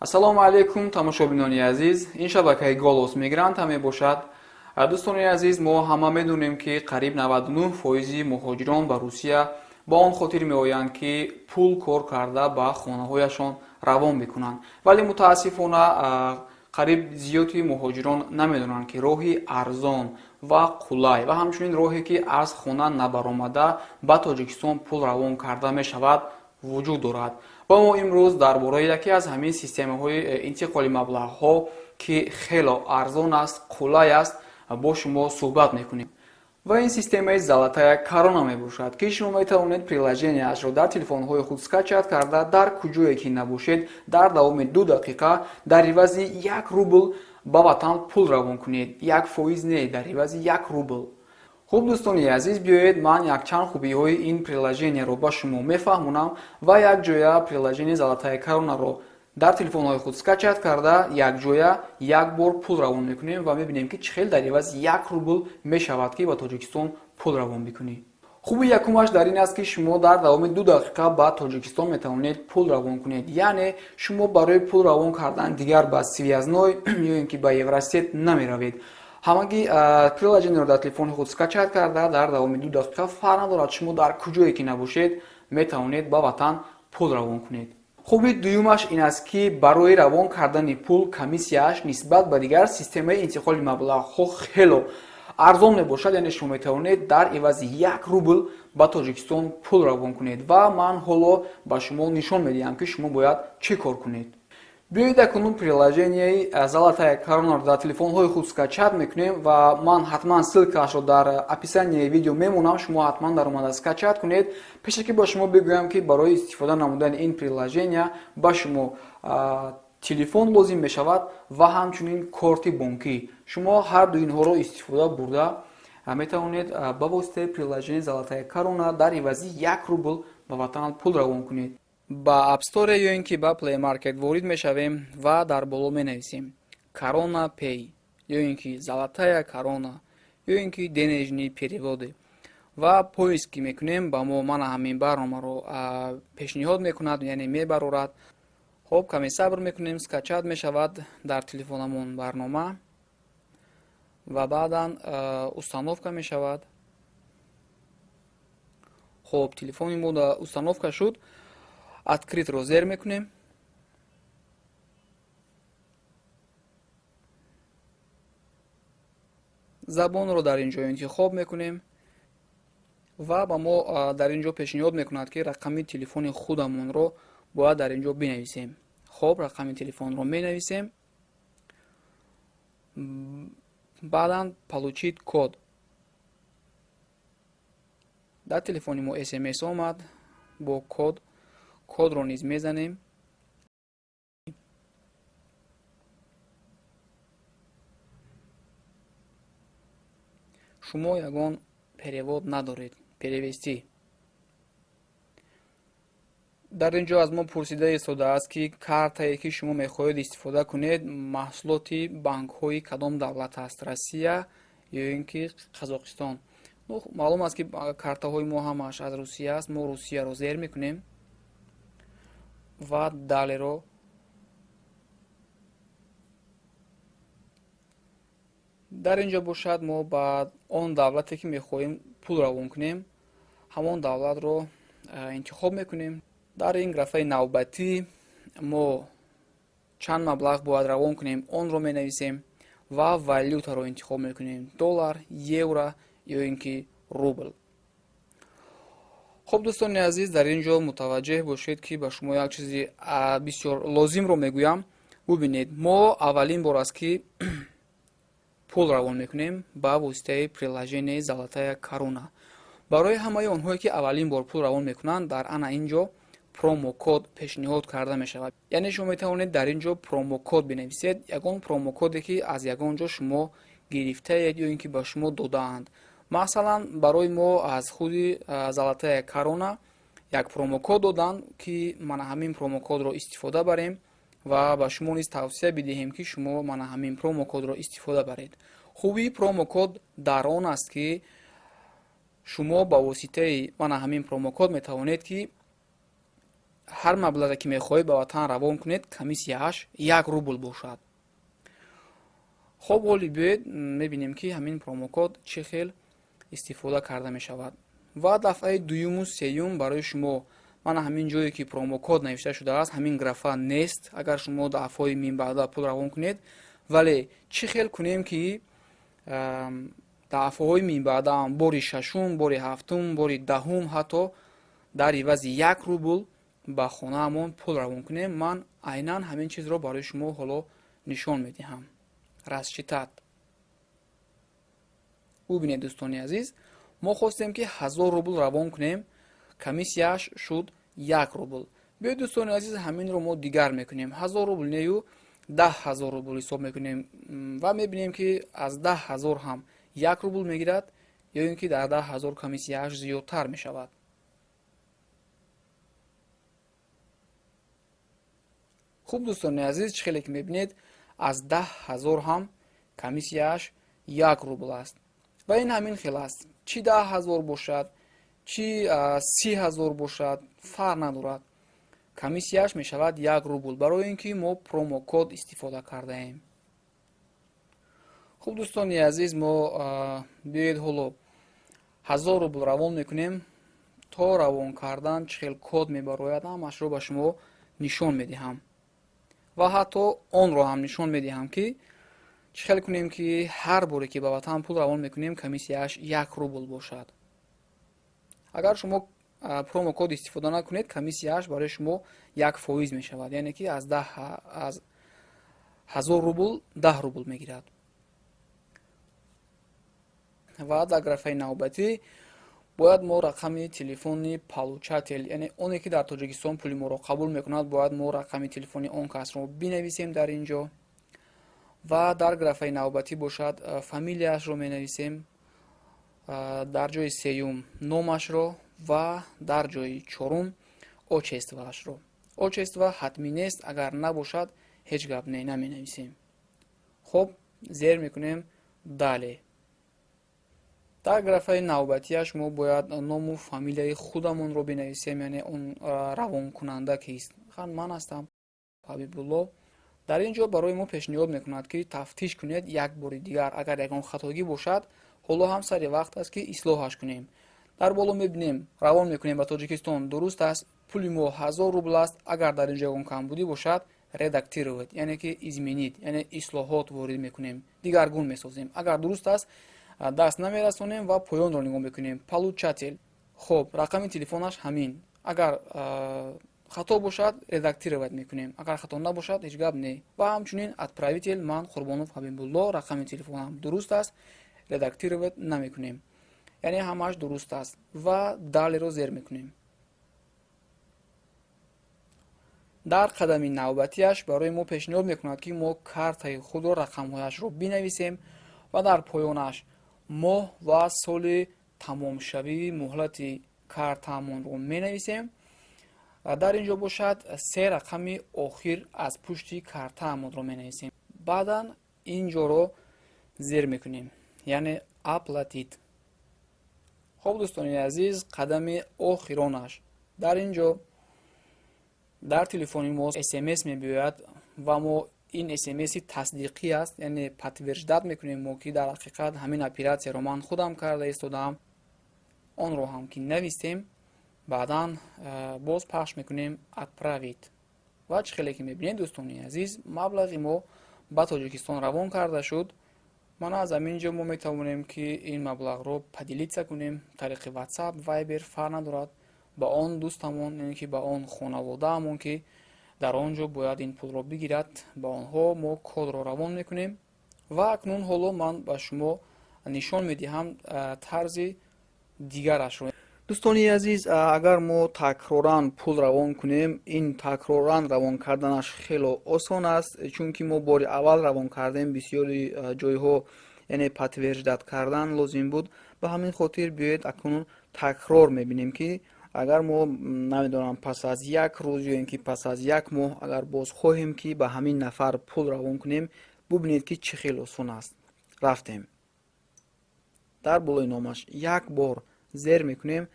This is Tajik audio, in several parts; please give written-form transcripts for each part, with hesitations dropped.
Ассалому алайкум, тамошобинони азиз. Ин шабакаи Голос Мигранта мебошад. Дӯстони азиз, мо ҳама медонем, ки қариб 99% муҳоҷирон ба Русия ба он хотир меоянд, ки пул кор карда ба хонаҳояшон равон мекунанд. Вале мутаассифона қариб зиёди муҳоҷирон намедонанд, ки роҳи арзон ва қулай ва ҳамчунин роҳе, ки аз хона набаромада ба Тоҷикистон пул равон карда мешавад, вуҷуд дорад. Ва мо имрӯз дар бораи яке аз ҳамин системаҳои интиқоли маблағҳо, ки хело арзон аст, қулай аст, бо шумо суҳбат мекунем. Ва ин системаи Золотая Корона мебошад, ки шумо метавонед приложенияашро дар телефонҳои худ скачать карда, дар куҷое ки набошед, дар давоми 2 дақиқа дар ивази 1 рубл ба ватан пул равон кунед. 1% не, дар ивази 1 рубл. Хуб, дӯстони азиз, биёед, ман якчанд хубиҳои ин приложенияро ба шумо мефаҳмонам ва якҷоя приложение Золотая Коронаро дар телефонҳои худ скачать карда, якҷоя як бор пул равон мекунем ва мебинем, ки чӣ хел дар ивази 1 рубл мешавад, ки ба Тоҷикистон пул равон бикунӣ. Хуби якумаш дар ин аст, ки шумо дар давоми 2 дақиқа ба Тоҷикистон метавонед пул равон кунед. Яъне шумо барои пул равон кардан дигар ба связной ё ин ки ба Евросет намеравед. Ҳамагӣ приложениеро дар телефони худ скачать карда, дар давоми 2 дақиқа, фарқ надорад шумо дар куҷое ки набошед, метавонед ба ватан пул равон кунед. Хуби дуюмаш ин аст, ки барои равон кардани пул комиссияаш нисбат ба дигар системаи интиқоли маблағҳо хело арзон мебошад. Яъне шумо метавонед дар ивази 1 рубл ба Тоҷикистон пул равон кунед ва ман ҳоло ба шумо нишон медиҳам, ки шумо бояд чӣ кор кунед. Биёед, акнун приложенияи Золотая Коронаро дар телефонҳои худ скачать мекунем ва ман ҳатман ссылкаашро дар описанияи видео мемонам, шумо ҳатман даромада скачать кунед. Пешакӣ ба шумо бигӯям, ки барои истифода намудани ин приложения ба шумо телефон лозим мешавад ва ҳамчунин корти бонкӣ. Шумо ҳар ду инҳоро истифода бурда метавонед ба воситаи приложение Золотая Корона дар ивази 1 рубл ба ватан пул равон кунед. Ба App Store ё ин ки ба Play Market ворид мешавем ва дар боло менависем Корона Pay ё ин ки Золотая Корона ё ин ки денежные переводы ва поиск мекунем. Ба мо мана ҳамин барномаро пешниҳод мекунад, яъне мебарорад. Хоб, каме сабр мекунем, скачать мешавад дар телефонамон барнома ва баъдан установка мешавад. Хоб, телефони мо установка шуд. Открытьро зер мекунем. Забонро дар ин ҷо интихоб мекунем ва ба мо дар ин ҷо пешниҳод мекунад, ки рақами телефони худамонро бояд дар ин ҷо бинависем. Хоб, рақами телефонро менависем, баъдан получить код. Дар телефони мо СМС омад бо код. Кодро низ мезанем. Шумо ягон перевод надоред. Перевести. Дар ин ҷо аз мо пурсида истодааст, ки картае, ки шумо мехоҳед истифода кунед, маҳсулоти банкҳои кадом давлат аст: Россия ё ин ки Қазоқистон. Маълум аст, ки картаҳои мо ҳамааш аз Русия аст. Мо Русияро зер мекунем ва далееро. Дар ин ҷо бошад, мо ба он давлате, ки мехоҳем пул равон кунем, ҳамон давлатро интихоб мекунем. Дар ин графаи навбатӣ мо чанд маблағ бояд равон кунем, онро менависем ва валютаро интихоб мекунем: доллар, евро ё ин ки рубл. Хуб, дӯстони азиз, дар ин ҷо мутаваҷҷеҳ бошед, ки ба шумо як чизи бисёр лозимро мегӯям. Бубинед, мо аввалин бор аст, ки пул равон мекунем ба воситаи приложенияи Золотая Корона. Барои ҳамаи онҳое, ки аввалин бор пул равон мекунанд, дар ана ин ҷо промокод пешниҳод карда мешавад. Яъне шумо метавонед дар ин ҷо промокод бинависед, ягон промокоде, ки аз ягон ҷо шумо гирифтаед ё ин ки ба шумо додаанд. Масалан, барои мо аз худи Золотая Корона як промокод доданд, ки мана ҳамин промокодро истифода барем ва ба шумо низ тавсия бидиҳем, ки шумо мана ҳамин промокодро истифода баред. Хубии промокод дар он аст, ки шумо ба воситаи мана ҳамин промокод метавонед, ки Ҳар маблағе ки мехоҳед ба ватан равон кунед, комиссияаш 1 рубл бошад. Хоб, ҳоли биёед мебинем, ки ҳамин промокод чӣ хел истифода карда мешавад. Ва дафъаи дуюму сеюм барои шумо мана ҳамин ҷое ки промокод навишта шудааст, ҳамин графа нест, агар шумо дафъаҳои минбаъда пул равон кунед. Вале чӣ хел кунем, ки дафъаҳои минбаъдаам, бори шашум, бори ҳафтум, бори 10-ум ҳатто дар ивази 1 рубл ба хонаамон пул равон кунем? Ман айнан ҳамин чизро барои шумо ҳоло нишон медиҳам. Рассчитать. Бубинед, дӯстони азиз, мо хостем, ки 1000 рубл равон кунем, комиссияш шуд 1 рубл. Биёед, дӯстони азиз, ҳаминро мо дигар мекунем. 1000 рубл нею, 10 000 рубл ҳисоб мекунем ва мебинем, ки аз 10 000 ҳам 1 рубл мегирад ё ин ки дар 10 000 комиссияаш зиёдтар мешавад. Хуб, дӯстони азиз, чӣ хеле ки мебинед, аз 10 000 ҳам комиссияаш 1 рубл аст. Ва ин ҳамин хел аст: чӣ 10 000 бошад, чӣ 30 000 бошад, фарқ надорад, комиссияш мешавад 1 рубл, барои ин ки мо промокод истифода кардаем. Хуб, дӯстони азиз, мо биёед ҳоло 1000 рубл равон мекунем. То равон кардан чӣ хел код мебарояд, ҳамашро ба шумо нишон медиҳам ва ҳатто онро ҳам нишон медиҳам, ки чӣ хел кунем, ки ҳар боре ки ба ватан пул равон мекунем, комиссияаш 1 рубл бошад. Агар шумо промокод истифода накунед, комиссияаш барои шумо 1% мешавад, яъне ки аз 1000 рубл 10 рубл мегирад. Ва дар графаи навбатӣ бояд мо рақами телефони получатель, яъне оне ки дар Тоҷикистон пули моро қабул мекунад, бояд мо рақами телефони он касро бинависем дар ин ҷо. Ва дар графаи навбатӣ бошад, фамилияашро менависем, дар ҷои сеюм номашро ва дар ҷои чорум отчествоашро. Отчество ҳатмӣ нест, агар набошад, ҳеҷ гап не, наменависем. Хуб, зер мекунем «Далее». Дар графаи навбатиаш мо бояд ному фамилияи худамонро бинависем, яъне он равонкунанда кист. Ман ҳастам, Ҳабибулло. Дар ин ҷо барои мо пешниҳод мекунад, ки тафтиш кунед як бори дигар, агар ягон хатогӣ бошад, ҳоло ҳам сари вақт аст, ки ислоҳаш кунем. Дар боло мебинем, равон мекунем ба Тоҷикистон, дуруст аст, пули мо 1000 рубл аст. Агар дар ин ҷо ягон камбудӣ бошад, редактировать, яъне ки изменить, яъне ислоҳот ворид мекунем, дигаргун месозем. Агар дуруст аст, даст намерасонем ва поёнро нигоҳ мекунем. Получатель, хоб, рақами телефонаш ҳамин. Агар хато бошад, редактировать мекунем, агар хато набошад, ҳеҷ гап не. Ва ҳамчунин отправитель ман, Қурбонов Ҳабибулло, рақами телефонам дуруст аст, редактировать намекунем, яъне ҳамааш дуруст аст ва «Далее»-ро зер мекунем. Дар қадами навбатиаш барои мо пешниҳод мекунад, ки мо картаи худро, рақамҳояшро бинависем ва дар поёнаш моҳ ва соли тамомшавии муҳлати картаамонро менависем. Дар ин ҷо бошад, се рақами охир аз пушти картаамонро менависем. Баъдан ин ҷоро зер мекунем, яъне «Оплатить». Хуб, дӯстони азиз, қадами охиронаш: дар ин ҷо дар телефони мо СМС мебиёяд ва мо ин СМСи тасдиқӣ аст, яъне подтверждать мекунем мо, ки дар ҳақиқат ҳамин оператсияро ман худам карда истодаам. Онро ҳам ки навистем, баъдан боз пахш мекунем «Отправить». Ва чӣ хеле ки мебинед, дӯстони азиз, маблағи мо ба Тоҷикистон равон карда шуд. Мана аз ҳамин ҷо мо метавонем, ки ин маблағро поделиться кунем тариқи WhatsApp, Viber, фарқ надорад, ба он дӯстамон, яъне ки ба он хонаводаамон, ки дар он ҷо бояд ин пулро бигирад, ба онҳо мо кодро равон мекунем. Ва акнун ҳоло ман ба шумо нишон медиҳам тарзи дигарашро. Дӯстони азиз, агар мо такроран пул равон кунем, ин такроран равон карданаш хело осон аст, чунки мо бори аввал равон кардем, бисёри ҷойҳо, яъне подтверждать кардан лозим буд. Ба ҳамин хотир биёед, акнун такрор мебинем, ки агар мо, намедонам, пас аз як рӯз ё ин ки пас аз як моҳ агар боз хоҳем, ки ба ҳамин нафар пул равон кунем, бубинед, ки чӣ хел осон аст. Рафтем, дар болои номаш як бор зер мекунем.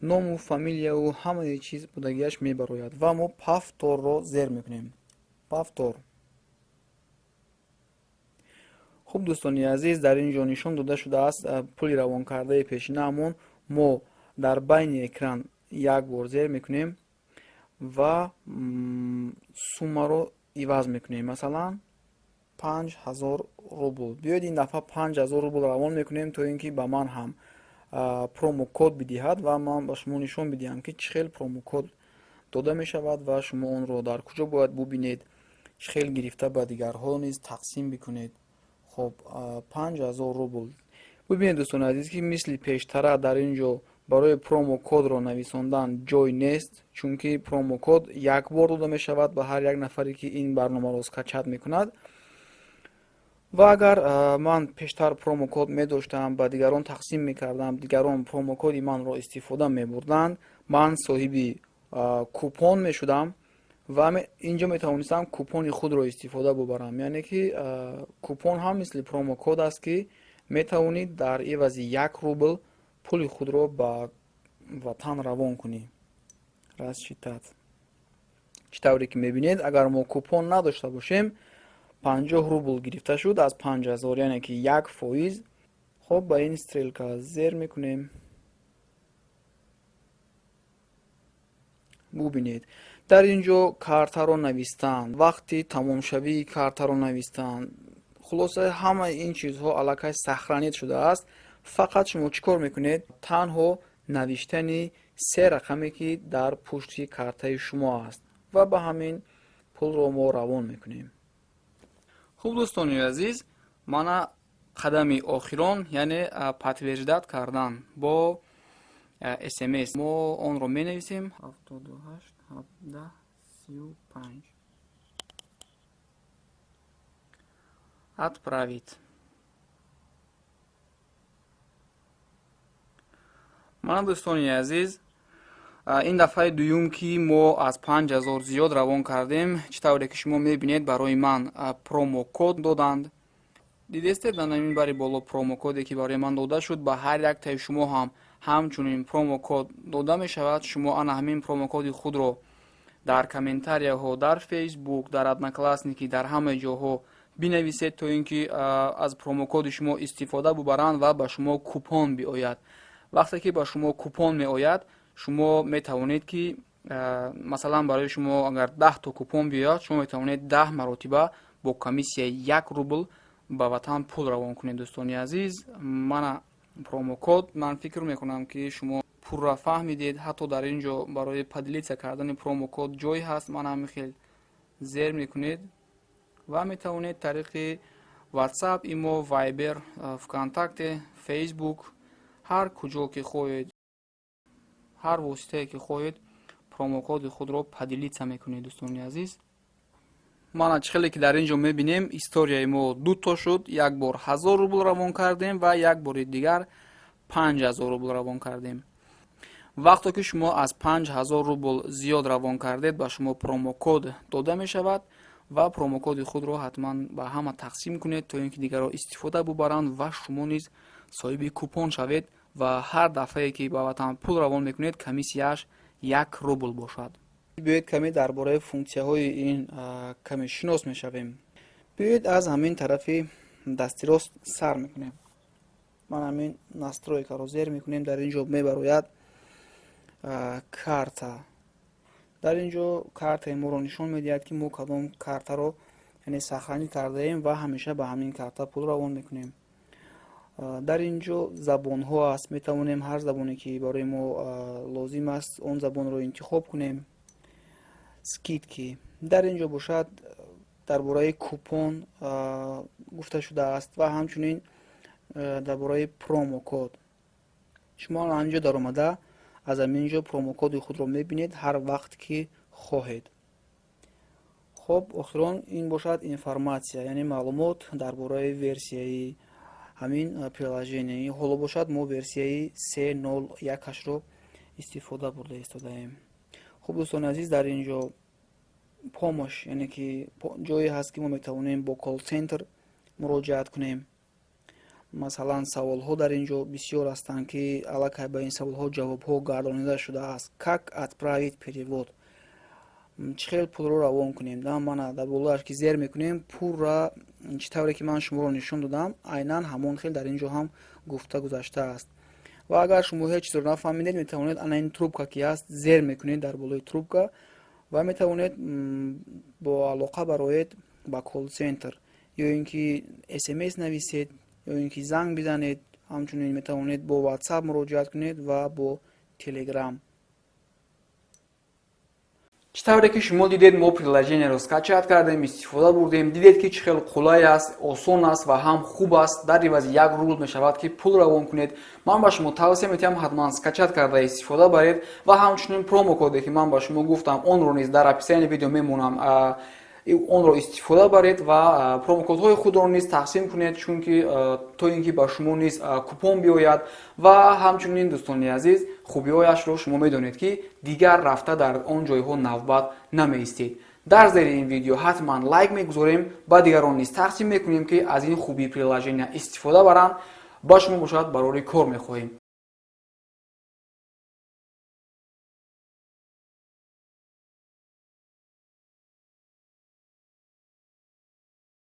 Ному фамилияву ҳамаи чиз будагиаш мебарояд ва мо повторро зер мекунем. Повтор. Хуб, дӯстони азиз, дар ин ҷо нишон дода шудааст пули равонкардаи пешинаамон. Мо дар байни экран як бор зер мекунем ва суммаро иваз мекунем, масалан 5000 рубл. Биёед, ин дафъа 5000 рубл равон мекунем, то ин ки ба ман ҳам промокод бидиҳад ва ман ба шумо нишон бидиҳам, ки чӣ хел промокод дода мешавад ва шумо онро дар куҷо бояд бубинед, чӣ хел гирифта ба дигарҳо низ тақсим бикунед. Хоб, 5000 рубл. Бубинед, дӯстони азиз, ки мисли пештара дар ин ҷо барои промокодро нависондан ҷой нест, чунки промокод як бор дода мешавад ба ҳар як нафаре, ки ин барномаро скачать мекунад. Ва агар ман пештар промокод медоштам, ба дигарон тақсим мекардам, дигарон промокоди манро истифода мебурданд, ман соҳиби купон мешудам ва инҷо метавонистам купони худро истифода бубарам. Яъне ки купон ҳам мисли промокод аст, ки метавонед дар ивази 1 рубл пули худро ба ватан равон кунӣ. Рассчитать. Чӣ тавре ки мебинед, агар мо купон надошта бошем, 50 рубл гирифта шуд аз 5000, яъне ки 1%. Хоб, ба ин стрелка зер мекунем. Бубинед, дар ин ҷо картаро навистан, вақти тамомшавии картаро навистан, хулоса, ҳамаи ин чизҳо аллакай сохранить шудааст. Фақат шумо чӣ кор мекунед? Танҳо навиштани се рақаме, ки дар пушти картаи шумо аст, ва ба ҳамин пулро мо равон мекунем. Хуб, дӯстони азиз, мана қадами охирон, яъне подтверждать кардан бо смс. Мо онро менависем: 78 17 35. Отправить. Мана, дӯстони азиз, ин дафъаи дуюм, ки мо аз 5000 зиёд равон кардем. Чӣ тавре ки шумо мебинед, барои ман промокод доданд. Дидестед, дар ҳамин бари боло промокоде, ки барои ман дода шуд. Ба ҳар яктаи шумо ҳам ҳамчунин промокод дода мешавад. Шумо ана ҳамин промокоди худро дар комментарияҳо, дар Фейсбук, дар Одноклассники, дар ҳама ҷоҳо бинависед, то ин ки аз промокоди шумо истифода бубаранд ва ба шумо купон биояд. Вақте ки ба шумо купон меояд, шумо метавонед ки, масалан, барои шумо агар 10 то купон биёяд, шумо метавонед 10 маротиба бо комиссияи 1 рубл ба ватан пул равон кунед. Дӯстони азиз, мана промокод. Ман фикр мекунам, ки шумо пурра фаҳмидед. Ҳатто дар ин ҷо барои поделиться кардани промокод ҷой ҳаст. Ман ҳамин хел зер мекунед ва метавонед тариқи WhatsApp, Имо, Viber, ВКонтакте, Facebook, ҳар куҷо ки хоҳед, ҳар воситае ки хоҳед, промокоди худро поделиться мекунед. Дӯстони азиз, мана чӣ хеле ки дар ин ҷо мебинем, историяи мо дуто шуд: як бор 1000 рубл равон кардем ва як бори дигар 5000 рубл равон кардем. Вақто ки шумо аз 5000 рубл зиёд равон кардед, ба шумо промокод дода мешавад ва промокоди худро ҳатман ба ҳама тақсим кунед, то ин ки дигарро истифода бубаранд ва шумо низ соҳиби купон шавед ва ҳар дафъае ки ба ватан пул равон мекунед, комиссияаш 1 рубл бошад. Биёед, каме дар бораи функсияҳои ин каме шинос мешавем. Биёед, аз ҳамин тарафи дасти рост сар мекунем. Ман ҳамин настройкаро зер мекунем. Дар ин ҷо мебарояд карта. Дар ин ҷо картаи моро нишон медиҳад, ки мо кадом картаро, яъне, сохранить кардаем ва ҳамеша ба ҳамин карта пул равон мекунем. Дар ин ҷо забонҳо аст. Метавонем ҳар забоне, ки барои мо лозим аст, он забонро интихоб кунем. Скидки. Дар ин ҷо бошад, дар бораи купон гуфта шудааст ва ҳамчунин дар бораи промокод. Шумо ҳамин ҷо даромада, аз ҳамин ҷо промокоди худро мебинед ҳар вақт ки хоҳед. Хоб, охирон ин бошад информация, яъне маълумот дар бораи версияи ҳамин приложение. Ҳоло бошад, мо версияи 3.0.1-ашро истифода бурда истодаем. Хуб, дӯстони азиз, дар ин ҷо помощь, яъне ки ҷое ҳаст, ки мо метавонем бо колл-центр муроҷиат кунем. Масалан, саволҳо дар ин ҷо бисёр ҳастанд, ки аллакай ба ин саволҳо ҷавобҳо гардонида шудааст. Как отправить перевод, чӣ хел пулро равон кунем? Да, мана, дар болояш ки зер мекунем, пурра чӣ тавре ки ман шуморо нишон додам, айнан ҳамон хел дар ин ҷо ҳам гуфта гузаштааст. Ва агар шумо ҳеҷ чизро нафаҳмидед, метавонед, ана ин трубка ки ҳаст, зер мекунед дар болои трубка ва метавонед бо алоқа бароед ба колл-центр ё ин ки СМС нависед, ё ин ки занг бизанед. Ҳамчунин метавонед бо WhatsApp муроҷиат кунед ва бо Telegram. Чӣ тавре ки шумо дидед, мо приложениеро скачать кардем, истифода бурдем. Дидед, ки чӣ хел қулай аст, осон аст ва ҳам хуб аст. Дар ивази 1 рубл мешавад, ки пул равон кунед. Ман ба шумо тавсия метиҳам, ҳатман скачать карда истифода баред ва ҳамчунин промокоде, ки ман ба шумо гуфтам, онро низ дар описании видео мемонам, онро истифода баред ва промокодҳои худро низ тақсим кунед, чунки то ин ки ба шумо низ купон биёяд. Ва ҳамчунин, дӯстони азиз, хубиҳояшро шумо медонед, ки дигар рафта дар он ҷойҳо навбат намеистед. Дар зери ин видео ҳатман лайк мегузорем, ба дигарон низ тақсим мекунем, ки аз ин хубии приложения истифода баранд. Ба шумо бошад барори кор мехоҳем.